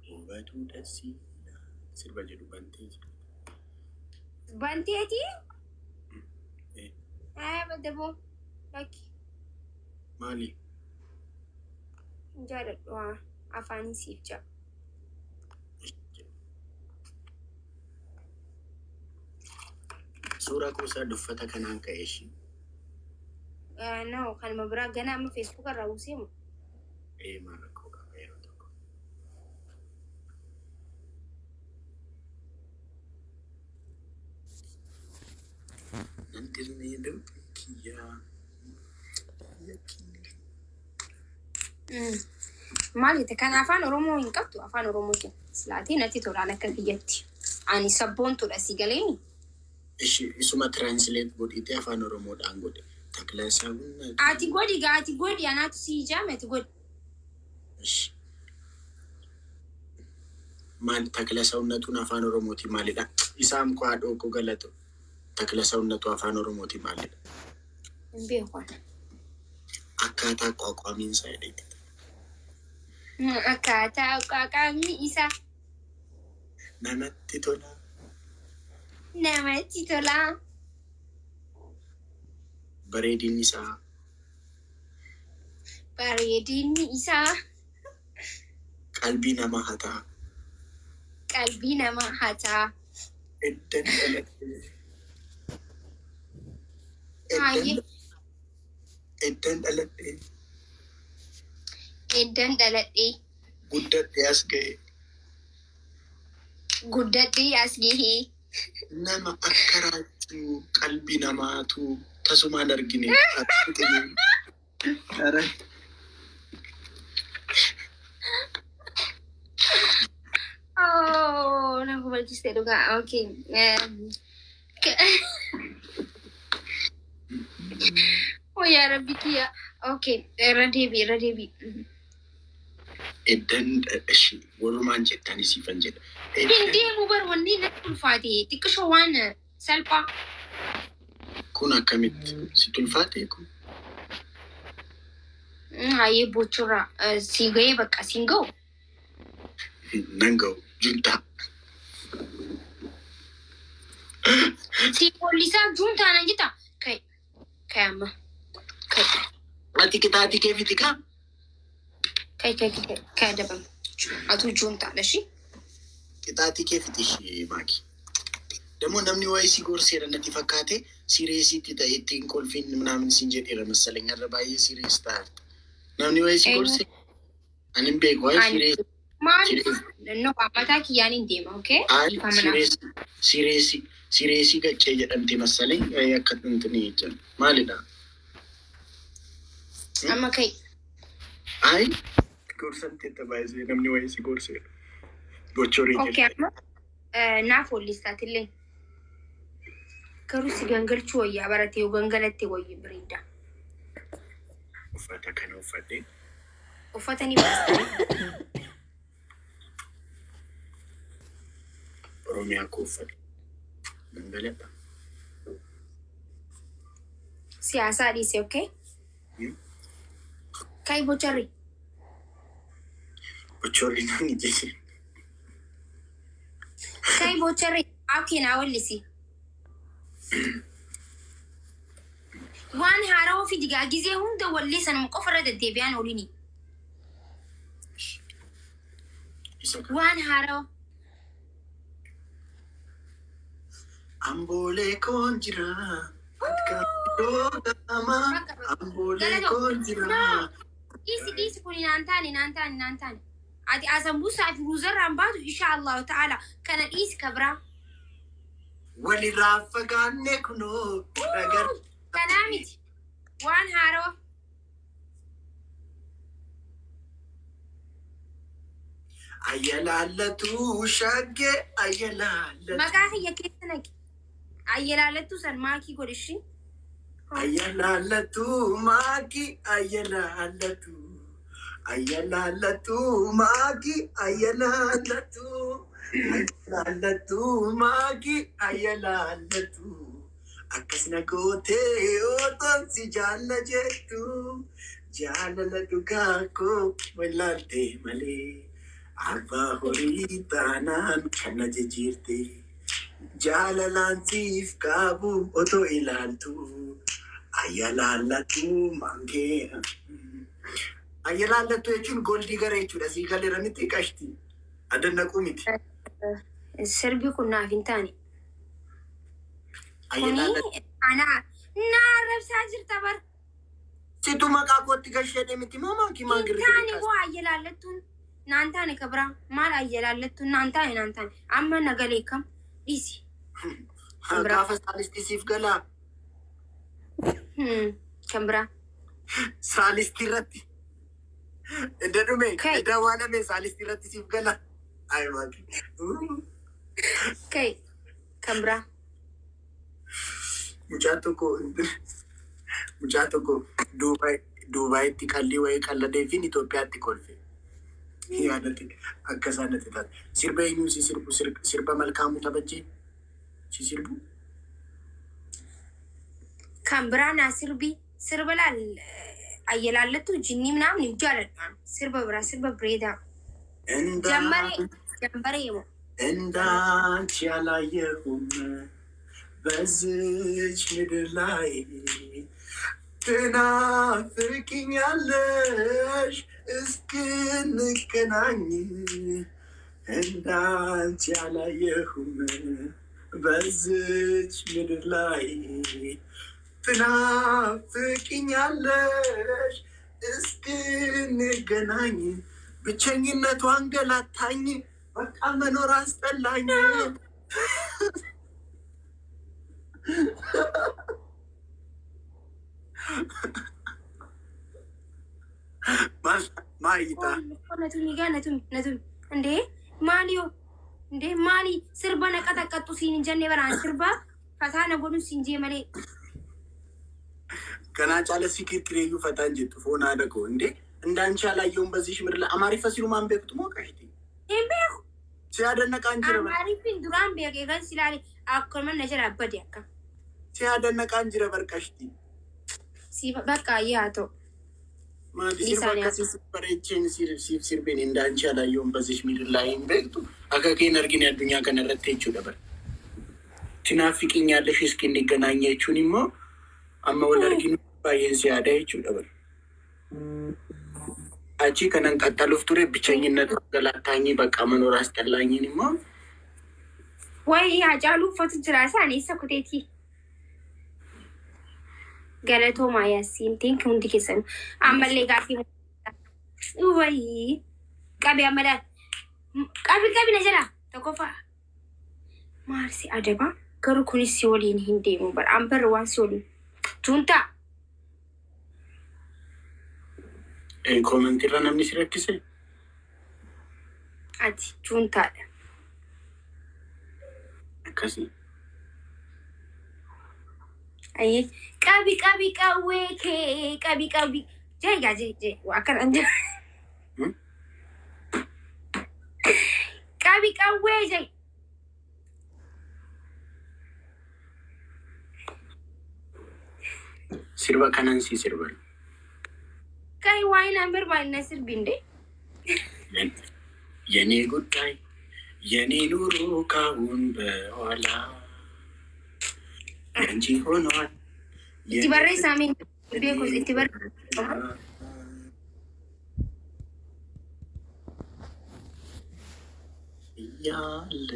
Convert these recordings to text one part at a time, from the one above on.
Hubatu dasiila. Sirba jedhu bantee jira. Banteeti? Eh, Haa badda boo. Lakki Maali? Hin jaaladhu haa afaanii siif ja'a. Suuraa kuusaa uffata kanaan ka'e ishii. No, kanuma biraa ganaa amma Facebook irraa buuseemu. Ee, maal rakkoo qaba yeroo tokko. Nan dirmee dubbii kiyyaa. Biyya kiyya. Maal jette? Kan Afaan Oromoo hin qabdu, Afaan Oromootiin silaatii natti tolaan akka kiyyatti. Ani sabboontuudha, si galeeni. Ishi isuma translate godhiitee Afaan Oromoodhaan godhe. Takla saawunna. Ati godhi gaa, ati godhi, anaatu si ijaame, ati godhi. Ishi. Maal takla sawunnatuun Afaan Oromootiin maalidha? Isaam koo, haadhoo koo, galatu. Takla sawunnatu Afaan Oromootiin maalidha? Hin beeku ani. Akkaataa qoqoamiinsa jedheeti. Akkaataa qaaqaamni isaa. Namatti tola. Namatti tola. Bareedinni isaa. Bareedinni isaa. Qalbii namaa hataa. Qalbii namaa hataa. Eddan dhaladhee. Haayee. Eddan dhaladhee. Eddan dhaladhee. Guddadhee as ga'e. Guddadhee as gahee. Nama akka Raachuu qalbii namaatu tasumaan argine. Ara. Oh, na hubachiiste dhugaa. Okay. Oh, yaa Rabbi kiyya. Okay, irra deebi, irra deebi. Eddan ishi walumaan jettanii siifan jedha. Hin deemu bar, wanni natti ulfaate xiqqishoo waan salphaa. Kun akkamitti sitti ulfaate kun? Hayyee, bochurraa si ga'ee, bakka siin ga'u. Nan ga'u, juntaa. Si poolisaa juuntaa nan jetta. Kai kai amma. Kai. Ati qixaatii kee fiti kaa? Kai, kai, kai, kai, adabama. Atuu juuntaadha ishii. Qixaatii kee fiti ishee maaki. ደግሞ namni waa'ee si gorseera natti fakkaate, seriousitti ta'e ittiin kolfiin ምናምን siin jedheera መሰለኝ. Har'a baay'ee serious ta'aarta. Namni waa'ee si Eenyu? gorse ani hin beeku waa'ee serious. Maaliif? No, mataa kiyyaan hin deema, okay? Ay, Dhiifama naaf. serious serious gaccee jedhamte መሰለኝ akka intini jedhan maalidha? Amma kai. Ay, gorsamteetta baay'ee, namni waa'ee si gorseera. Gochorii Okay, amma naaf wallistaatiillee. Garuu si gangalchuu wayyaa barate, yoo gangalatte wayya bareeda. Uffata kana uffadhee. Uffata ni baastanii. Oromiyaa koo uffadhe. Gangaladha. Siyaasaa dhiise, okay? Kai, bocharri. Gochorii namni jedhe. Kai, bocharri. Okay, naa wallisi. Waan haarawaa fidi gaa, gizee hunda wallee sanuma qofa irra deddeebi'aan oolini. Isa kana. Waan haarawaa. Amboolee koon jira. Akka Amboolee koon jira. No. Dhiisi, dhiisi, kun naan taane, naan taane, naan taane. Ati asambuusaa fi ruuzarraan baatu, insha Allahu ta'ala, kana dhiisi, ka biraa. Walirraa fagaanne kunoo ragar. Kanaa miti. Waan haarawaa. Ayyalaallatu shaggee ayyalaallatu. Maqaa kiyya keessa naqi. Ayyalaalattuu san maakii godhi ishii. Ayyalaallatu maakii ayyalaallatu. Ayyalaallatu maakii ayyalaallatu. Ayyalaallatu maakii ayyalaallatu. Akkas na gootee otoon si jaalla jettu. Jaalala dhugaa koo wallaaltee malee. Abbaa horii taanaan kana jijjiirte. Jaalalaan siif qabu otoo ilaaltu. Ayyalaallattu mangee. Ayyalaallattu jechuun gold digger jechuudha. Sii galeera miti qashti. Adannaquu miti. Sirbi kun naaf hin taane. Kuni Ayyalaallattu. ana na arrabsaa jirta bar. Situ maqaa kootti gasheedhe miti moo maakii maan Hin girgirri taane kaas. boo ayyalaallattuun naan taane ka biraa maal ayyalaallattuun naan taane naan taane amma nagalee kam dhiisi. Kan biraa. Gaafa saalistii siif galaa. Kan biraa. Saalistii irratti. Edda dhume. Kai. Edda awwaalame saalistii irratti siif gala. Ayi maakii. Kai kan biraa. Mucaa tokko Duubaayitti qallii wayii qalladeefiin Itoophiyaatti kolfe. Yaadate akka isaan natti taate. Sirba eenyuun si sirbu? Sirba Malkaamuu Tabajjee si sirbu? Kan biraa naa sirbi sirba laal ayyalaallattu jinnii ምናምን jaaladhaan sirba biraa sirba bareedaa. Jambaree jambaree moo እንዳንቺ ያላየሁም በዚች ምድር ላይ ትናፍቂኛለሽ እስክንገናኝ እንዳንቺ ያላየሁም በዚች ምድር ላይ ትናፍቂኛለሽ እስክንገናኝ ብቸኝነቱ አንገላታኝ በቃ መኖር አስጠላኝ። Maayita. Natumi gaa natumi natumi እንዴ maali yoo እንዴ maali sirba na qaxaqqaxxu siin hin jenne baraan sirba fataa na godhu siin jee malee. Kanaa caala si kirkireeyyuu fataan jettu foon haadha koo እንዴ እንዳንቺ ያላየውን በዚሽ ምድር ላይ አማሪፈ ሲሉ ማን beektu moo qashti? Hin beeku. ሲያደነቃ እንጅረ በር Amaariffin duraan beekee kan silaale akkuma na jala bade akka. ሲያደነቃ እንጅረ በር qashti. Si bakka yaa ta'u. Maali sirba Isaanii akkasii si bareecheen siif sirbeen እንዳንቺ ያላየውን በዚሽ ምድር ላይ hin beektu akka keen argine addunyaa kana irratti jechuudha bar. Tinaafiqiኛለሽ እስክንገናኝ jechuun immoo amma wal arginu baay'een si yaada jechuudha bar. Achi kanan qaxxaluuf ture ብቸኝነት ገላታኝ በቃ መኖር አስጠላኝን immoo Wayi Hacaaluu uffatu jira isaan eessa kuteeti? Galatoomaa yaasiin teenki hundi keessan ammallee gaaffii wayi qabi amma qabi qabi na jala tokkoffaa maarsi adaba garuu kunis si waliin hin deemu bara an barra waan si waliin tuuntaa. Comment irra namni si rakkise. Ati juuntaadha. Akkasii. Ayyee qabi qabi qawwee kee qabi qabi jee gaa jee jee waa akkana jee qabi qawwee jee. Sirba kanan si sirban. Kai waa'ee naan barbaadna sirbinde. የኔ ጉዳይ የኔ ኑሮ ካሁን በኋላ ያንቺ ሆኗል። Itti barreessaa mee beekus itti barreessaa. እያለ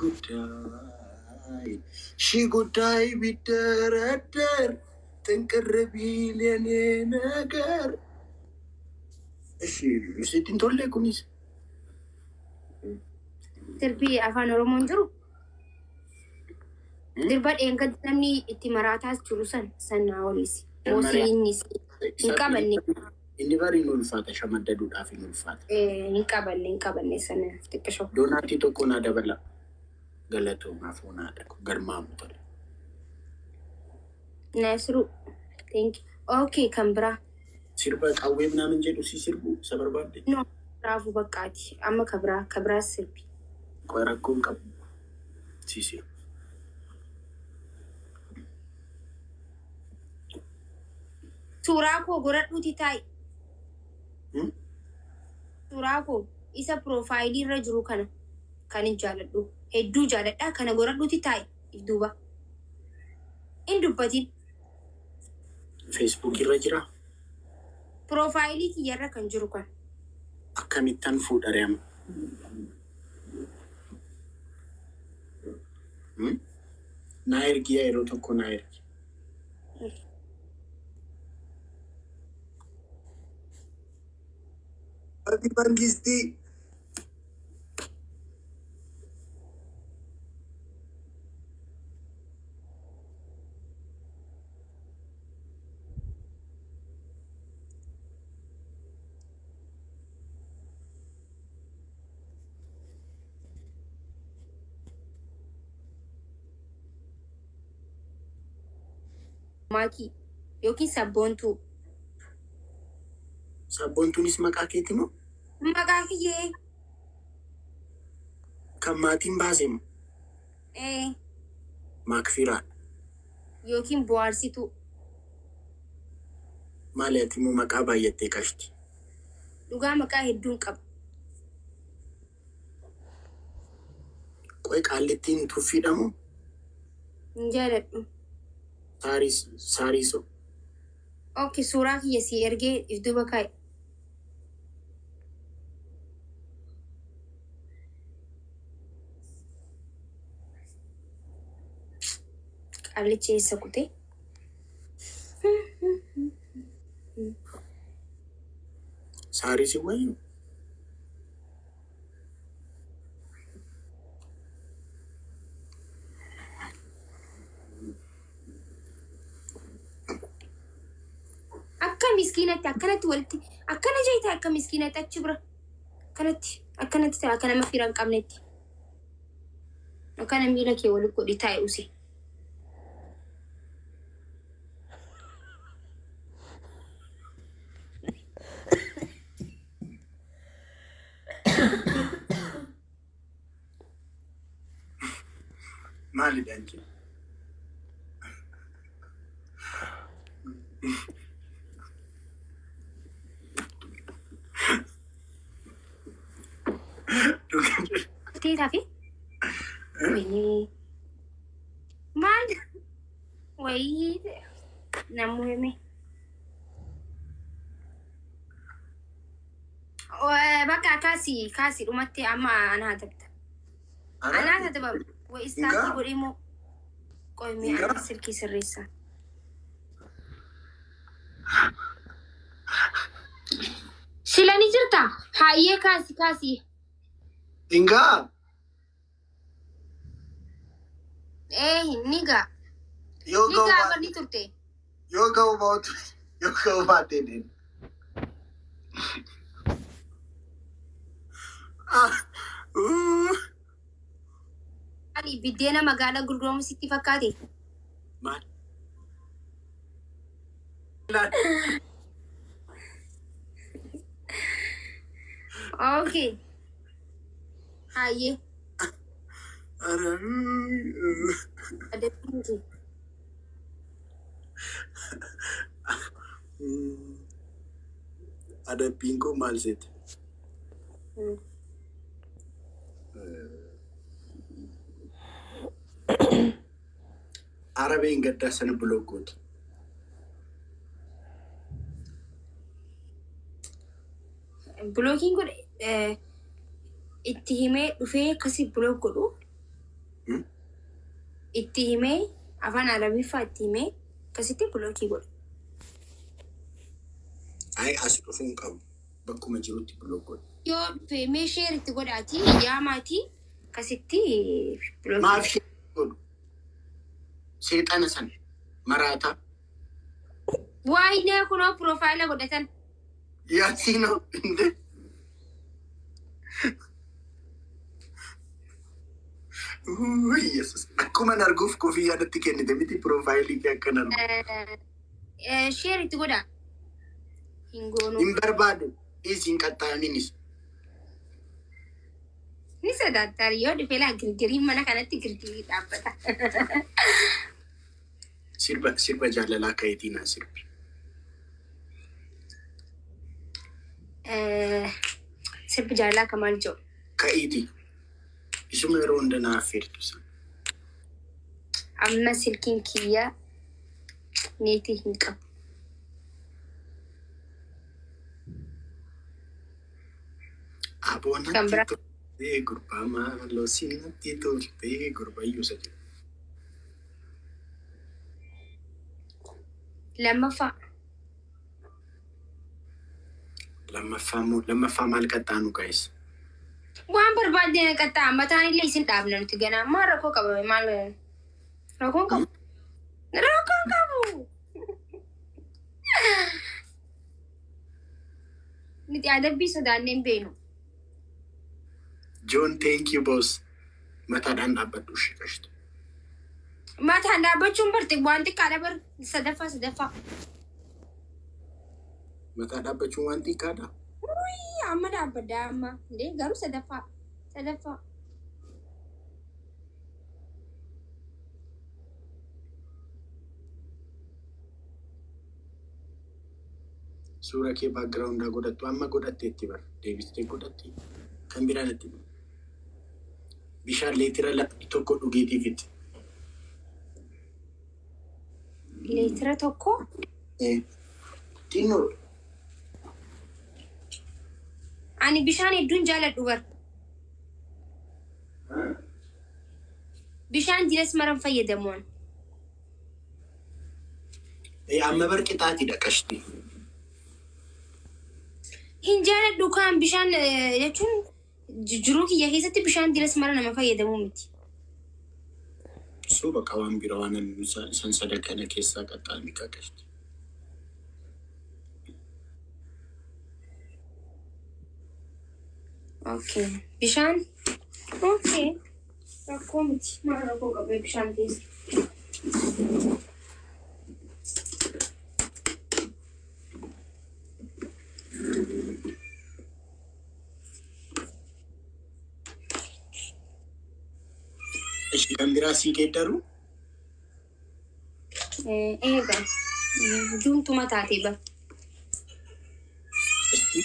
ጉዳይ ሺ ጉዳይ ቢደረደር ጥንቅር ቢል የኔ ነገር እሺ sitti tolle kunis. Sirbi afaan Oromoon jiru. Sirba dheengaddi namni itti maraataas jiru san san naa wallisi. Moosiinnis hin qabanne. Inni bari hin ulfaata shamaddaduudhaaf hin ulfaata. Hin qabanne hin qabanne sana xiqqishoo. Donut tokko naa dabala. Galatoomaa foon haadha koo garmaamu tole. Nasru. Thank you. Okay kan biraa. Sirba qawwee ምናምን jedhu si sirbu isa barbaadde. No raafuu baqqaati. Amma ka biraa ka biraa sirbi. Qoy rakkoon qabu si sirbu. Suuraa koo godhadhuuti taa'i. Suuraa koo. Isa profile irra jiru kana kan hin jaaladhu. Hedduu jaaladha. Kana goradhuuti taa'i if duuba. Hin dubbatin. Facebook irra jira. Profile kiyyarra kan jiru kan. Akkamittan fuudhare amma? Naa ergi, yeroo tokko naa ergi. Ati Mangistii. Maakii yookiin Sabboontuu. Sabboontuunis maqaa keeti moo? Maqaa kiyyee. Kan maatiin baase moo? Ee. Maakfiraadha. Yookiin Bohaarsituu. Maali, ati immoo maqaa baay'attee qashti. Dhugaa, maqaa hedduun qaba. Qoy, qaallittiin tuffiidha moo? Hin jaaladhu. Saaris saariisoo. Okay, suuraa kiyya sii ergee, if duuba kaa'i. Qaallichi eessa kutee? Saarisi wayyu. Akka miskiinatti akkanatti walitti akkana jeeta, akka miskiinatti achi bira akkanatti akkanatti ta'a, akka nama fira hin qabnetti. Akkana miila kee walitti godhi, taa'e usi. Maalidha jechuudha? Teetaa fi wayinee maal wayii namuu hime. Bakka kaasii kaasii dhumatti amma anaa tabta. Anaa tatabam. Way istaakii Ingaa? godhee moo qoymee Ingaa? ana silkii sirreessa. Sila ni jirta? Hayyee, kaasi kaasi. Ingaa. Ee, ni gaa. Yoo Ni ga'u gaa baate barni turte. Yoo ga'u baatu, yoo ga'u baate deemu. Ah, uu. Maali, biddeena magaalaa gurguramu sitti fakkaate? Maal? Okay. Hayyee. Ara, uu. Adabbiin kee. Adabbiin koo maal seete? Arabeen gaddaa sana block goote. Blockiin godhe, itti himee dhufee akkasii block godhu. Itti himee, afaan Arabiffaa itti himee akkasitti block godhu. Ayi, as dhufuu hin qabu. Bakkuma jirutti block godhe. Yoo dhufe mee share itti godhaati yaamaati akkasitti block Maaf godhu. ishee godhu? Seexana sana maraataa. Waayinee, kunoo profile godhatan. Yaasiinoo inde. Yesus, akkuma arguuf kofiyyaa natti kennite miti, profile kee akkan argu. Share itti godhaa. Hin goonu. Hin barbaadu. Dhiisi, hin qaxxaaminis. Ni sodaattar, yoo dhufe laa girgirii mana kanatti girgirii dhaabbata. Sirba sirba jaalalaa ka'iitii naa sirbi. Sirbi jaalalaa ka maal jedhu? Ka'iiti. Isuma yeroo hunda na affeertu sana. Amma silkiin kiyya neetii hin qabu. Aboo Kan natti biraa. toltee gurbaa maaloo si natti toltee gurbayyuu isa jedhu. Lammaffaa. Lammaffaa immoo lammaffaa maal qaxxaanu guys? Waan barbaadde qaxxaa, mataan illee isin dhaabna nuti ganaa. Maal rakkoo qaba? Maal rakkoon qabu? Rakkoon qabu. Nuti adabbii sodaannee hin beeknu. John, thank you, boss. Mataadhaan dhaabbadhu ishee qashtu. Mataan dhaabbachuun barte waan xiqqaadha bar, sadaffaa sadaffaa. Mataa dhaabbachuun waan xiqqaadha. Amma dhaabbadda amma indee garuu sadaffaa sadaffaa. Suura kee backgroundaa godhattu amma godhatteetti bar, deebistee godhatti kan biraan itti bishaan leetira 1 dhugeetiif itti. Leetira 1. Xinnoo. Ani bishaan hedduun jaaladhu bar. Bishaan jirees maran fayyadamu ani. Amma bar qixaatiidha qashti. Hin jaaladhu kaan bishaan jechuun jiruu kiyya keessatti bishaan jirees mara nama fayyadamu miti. Suu bakka waan bira waan san sadan kana keessaa qaxxaami qashti. Okay. Bishaan. Okay. Rakkoo miti. Maal rakkoo qabee bishaan keessa? Ishi kan biraa sii geeddaru. Eega. Juuntuma taatee bar. Isti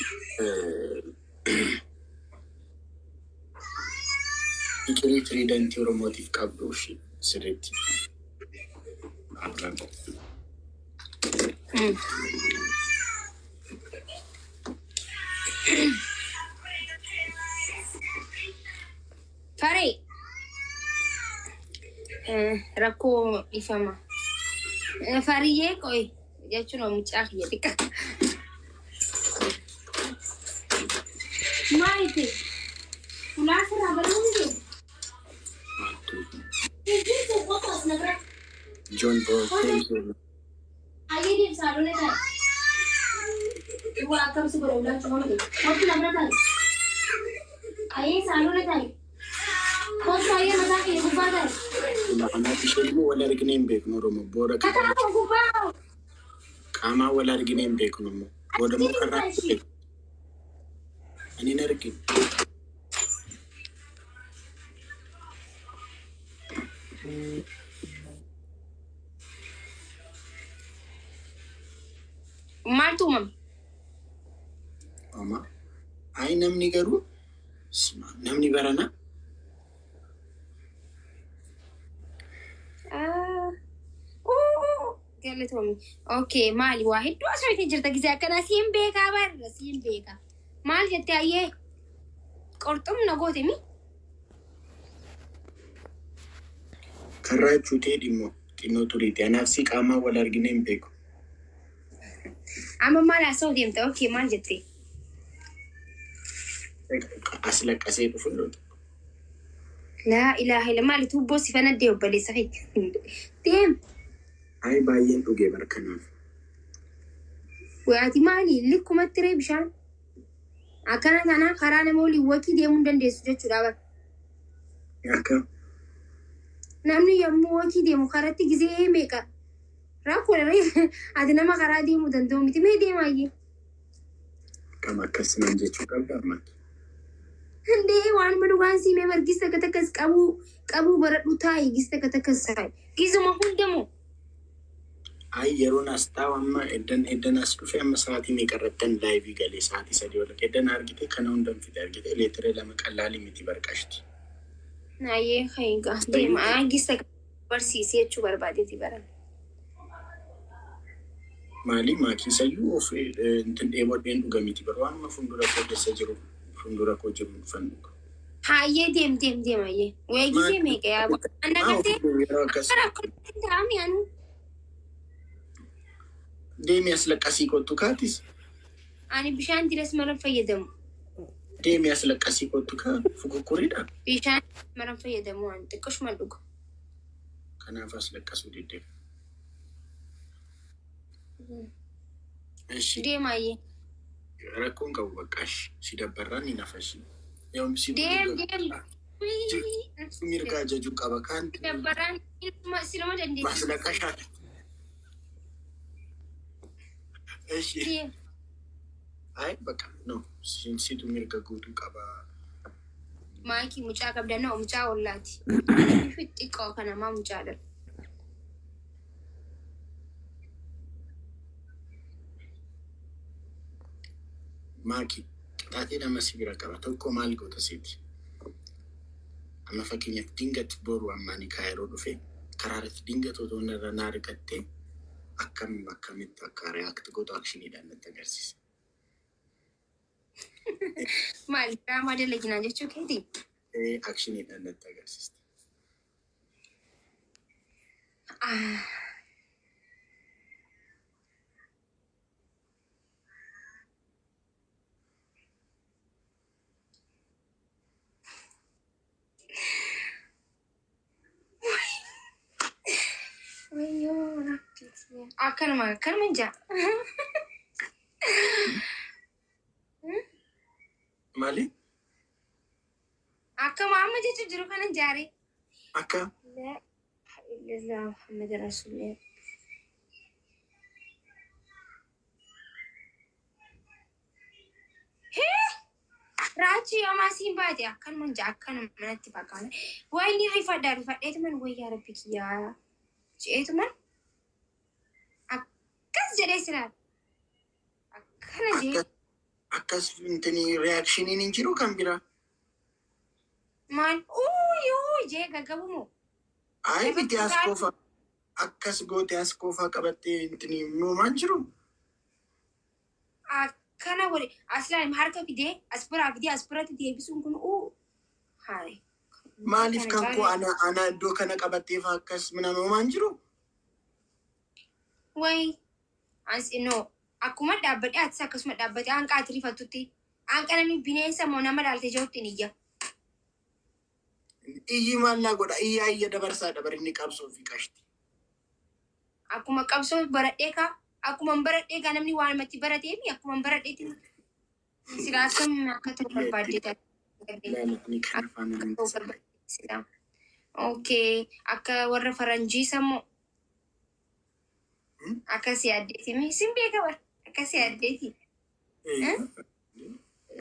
fiqirii tiriidantii Oromootiif qabdu ishee sirriitti. Abiraan. Faree. Rakkoo ifama. Fariyyee qoy jechuun mucaa kiyya xiqqaa. Maal ta'e? Ulaa sirraa banuu ni deemu. Qofa as na bira. John bro, thank you. Ayyee deem saalona taa'e. Waa akkam si godha ulaa cufama ta'e. Kottu na bira taa'e. Ayyee saalona taa'e. Kottu ayyee mataa kee gubbaa taa'e. Kanaaf isheen immoo wal arginee hin beeknu Oromoo. Booda Mataa koo gubbaa. Qaamaan wal arginee hin beeknu immoo. Booda immoo karraa ani hin arginu. Maaltu uumame? Oma. Ayi namni garuu namni barana Galatoomii. Okay, maali waa hedduu asirratti jirta gisee akkanaa siin beekaa barra siin beekaa. Maal jettee ayyee qorxumna goote mi? Karraa jechuutee dhimmo xinnoo turiiti. Anaaf si qaamaan wal arginee hin beeku. Amma maal haasa'u deemta? Okay, maal jettee? As laqqasee dhufu yeroo tokko. Laa ilaaha illa maali tuubboo si fanaddee obboleessa kee. Deem. Ayi baay'een dhugee barkanaaf. Waati maali likkumatti ree bishaan? Akkana taanaan karaa nama waliin wakii deemuu hin dandeessu jechuudha bara. Akka Namni yommuu wakii deemu karatti gizee meeqa? Rakkoo ree ati nama karaa deemuu danda'u miti mee deemaayyee. Kam akkas naan jechuu qabda amma. Indee waan dhugaan siimee margis takka takkas qabuu qabuu baradhu taa'i gis takka takkas saayi. Gizuma hundamoo. Ay, yeroon as taa'u amma eddan eddan as dhufe amma sa'aatii meeqa irrattan live galee? Sa'aatii 3 ol eddan argite. Kana hundan fide argite. Leetira 2 qallaalii miti barqashti. Naayee hayigaa deema gisa barsiisee jechuu barbaadeeti baran. Maali maakiisayyuu of intin dheebodheen dhuga miti bar, waanuma fuuldura koo keessa jiru, fuuldura koo jiru dhufan dhuga. Hayyee, deem deem deem, hayyee. Weeggisee meeqa yaa anna Maa gartee of yeroo akkas akkamitti ta'ami anu. Deemi, as laqqasii kottu kaatis. Ani bishaan diras maran fayyadamu. Deemi, as laqqasii kottu kaa, fukukkuriidha. Bishaan maran fayyadamu, ani xiqqoshuma dhuga. Kanaaf as laqqasuu didde. Eshi. Deem hayyee. Rakkoon qabu bakka si dabbarraan ni nafashi. Yoom si Deem deem. mirga ajajuu qaba kaan. Dabbaraan siluma dandeettii. Maslaqashaa. Eshi. Deem. Ay, bakka no, situ mirga guutuu qaba. Maakii mucaa qabda noo mucaa ollaati. Bifi xiqqoo kanamaa mucaadha. Maaki, qixaaxee lama si bira qaba. Tokko maal goota seeti? Amma fakkeenyaaf dingat boru amma ani Kaayiroo dhufe karaa irratti dingat otoo irra na argatte akkam akkamitti akka react gootu actioniidhaan natti agarsiisa. Maal, diraamaa dalaginaa jechuu keeti? Actioniidhaan natti agarsiista. Ah, wayyoo rakkisee. Akkanuma akkanuma jaa. Maali? Akkama amma jechuun jiru kana jaare. Akka La ilaha illallah Muhammad Rasulullah. Raachii yooma asiin baate akkanuma jaa, akkanuma manatti fakkaata. Wayni rifadha rifadheetuman wayyaa rabbi kiyyaa je'eetuman akkas jedhee silaan akkana jee. Akkas akkas intini reactioniin hin jiru kan biraa. Maal, uuyi uuyi jee gaggabumoo? Ay, miti, Lafatti as utaalu. qofa akkas goote, as qofaa qabattee intini moomaan jiru. Akkana wali aslaan harka fidee as biraa fidee as biratti deebisuun kun uu hayi. Maaliif Kana kan koo caalee. ana iddoo kana qabattee fa akkas mina moomaan jiru? Wayi as no akkuma dhaabbadhee atis akkasuma dhaabbatee hanqa ati rifattutti hanqa namni bineensa moo nama dhaalte jirutti ni iyya. Iyyi maal naa godha? Iyyaa iyya dabarsaa dabar inni qabsoo fi qashti. Akkuma qabsoo baradhee kaa, akkuma baradhee kaa, namni waan namatti barateefi akkuma baradheetti silaa akkam akka ta'u barbaaddee taate. Ilaala, ani kana faana Akka nan ta'u barbaaddee silaa. Okay, akka warra faranjii sammoo akkas yaaddeeti mi sin beeka bara akkas yaaddeeti.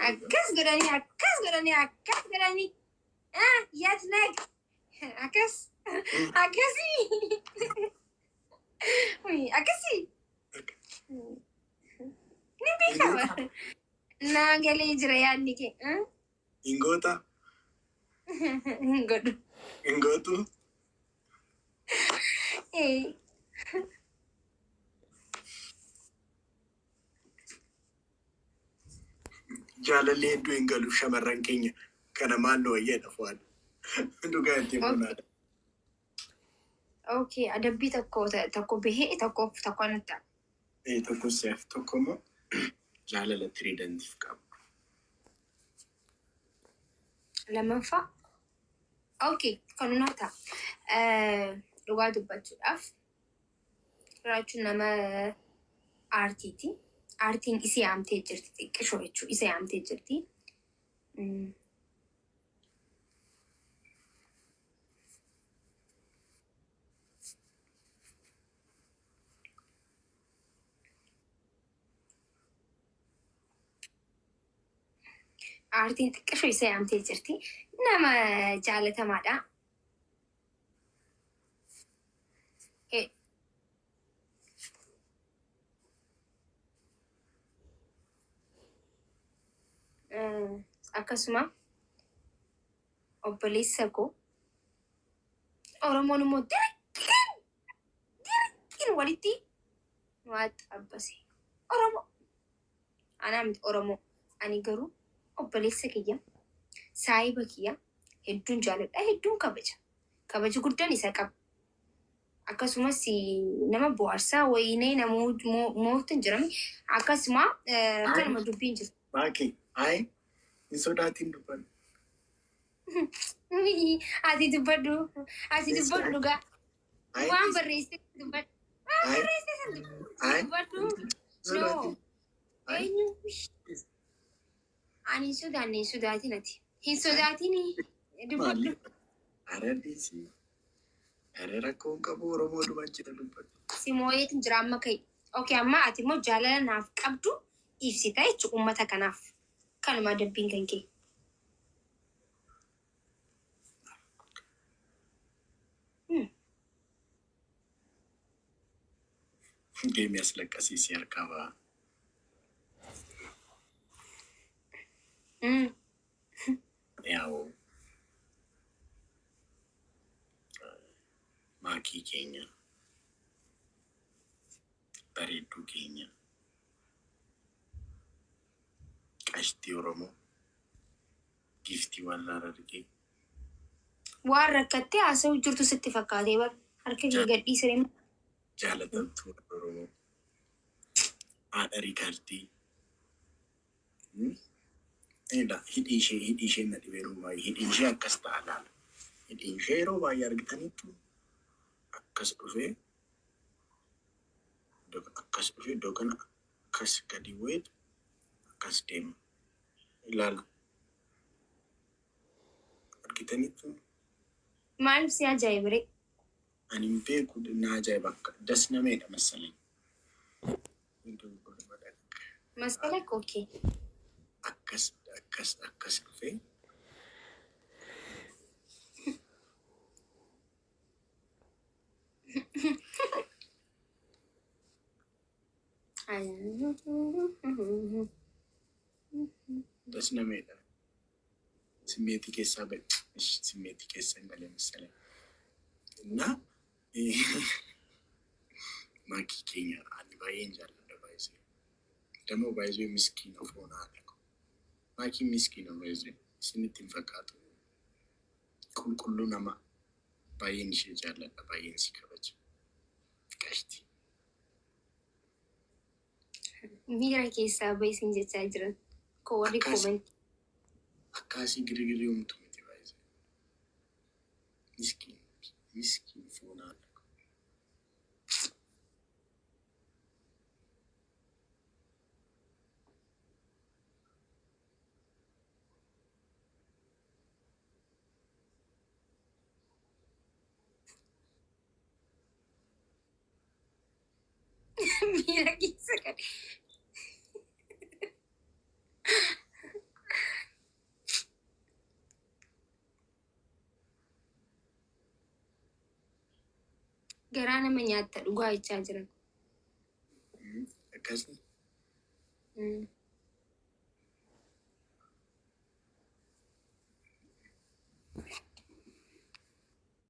Akkas godhanii akkas godhanii akkas godhanii, ah, yaad nag akkas akkasii akkasii ni beeka bara. Naa galee jira yaadni kee. Hingoota. Hin godhu. Hingootu. Eh. Jaalalli hedduu hin galu shamarran keenya. Kana maal nu wayyeedha fu'aan. Dhugaa ittiin funaadha. Okay, adabbii tokko tokko bahee tokko tokko natti ta'a. Tokko si'aaf, tokko immoo jaalala tiriidantiif qabu. Lammaffaa. Okay, kan nuu ta'a. Dhugaa dubbachuudhaaf jiraachuun nama aartiiti. Aartiin isii yaamtee jirti, xiqqishoo jechuudha. Isa yaamtee jirti. Aartiin xiqqishoo isa yaamtee jirti. Nama jaalatamaadha. Akkasuma obboleessa koo Oromoon immoo dirqiin dirqiin walitti nu xabbase. Oromoo. Anaa miti Oromoo. Ani garuu obboleessa kiyya, saahiba kiyya hedduun jaaladha, hedduun kabaja. Kabaja guddaan isa qaba. Akkasumas nama bohaarsaa wayinee nama mootu hin jirame. Akkasuma kanuma dubbiin jiru. Maaki, ayi hin sodaatiin dubbadhu. Ati dubbadhu, ati dubbadhu dhugaa. Waan barreessite dubbadhu. Waan barreessite san dubbadhu. No. Eenyu? Ani hin sodaanne, hin sodaatin ati. Hin sodaatin, dubbadhu. Ara dhiisii. Ara rakkoo hin qabu, Oromoo dhuma jira, dubbadhu. Si moo'eetiin jira amma, ka'i. Okay, amma ati immoo jaalala naaf qabdu ibsita jechuudha uummata kanaaf. Kanuma dabbiin kan kee. Deemi, as laqqasiisii harkaa ba'a. Yaa'u, maakii keenya, bareedduu keenya, qashtii Oromoo, giiftii warra Harargee. Waan rakkattee haasa'u jirtu sitti fakkaatee bar harka kee gadhiisee. Jaalatamtuu warra Oromoo, haadha Riikaardii. Hidhii ishee na dhibe yeroo baay'ee, hidhiin ishee akkas ta'a laala. Hidhiin ishee yeroo baay'ee argitaniitu akkas dhufee, akkas dhufee, iddoo kana akkas gadi bu'eetu akkas deema. Ilaala. Argitaniitu. Maaliif si ajaa'ibire? Ani hin beeku, na ajaa'iba, akka das nameedha masalኝ. Masala, okay. Akkas akkas akkas dhufee. Das nameedha. Simmeetii keessaa ba'e. Simmeetii keessa hin galee masalኝ. እና maakii keenya ani baay'een jaalladha baay'isee. ደግሞ baay'isee miskiina foon haadha ko. Maakiin miskiina baay'isee isinitti hin fakkaatu. Qulqulluu nama, baay'een ishee jaalladha, baay'een si kabaja. Qashti. Miira keessaa bahi sin jechaa jiran. Ko warri comment. Akkaasii girgirii homtu miti baay'isee. Miskiin miskiin foon haadha ko. Miira keessa kan. Garaa nama nyaatta dhugaa jechaa jiran. Akkasni.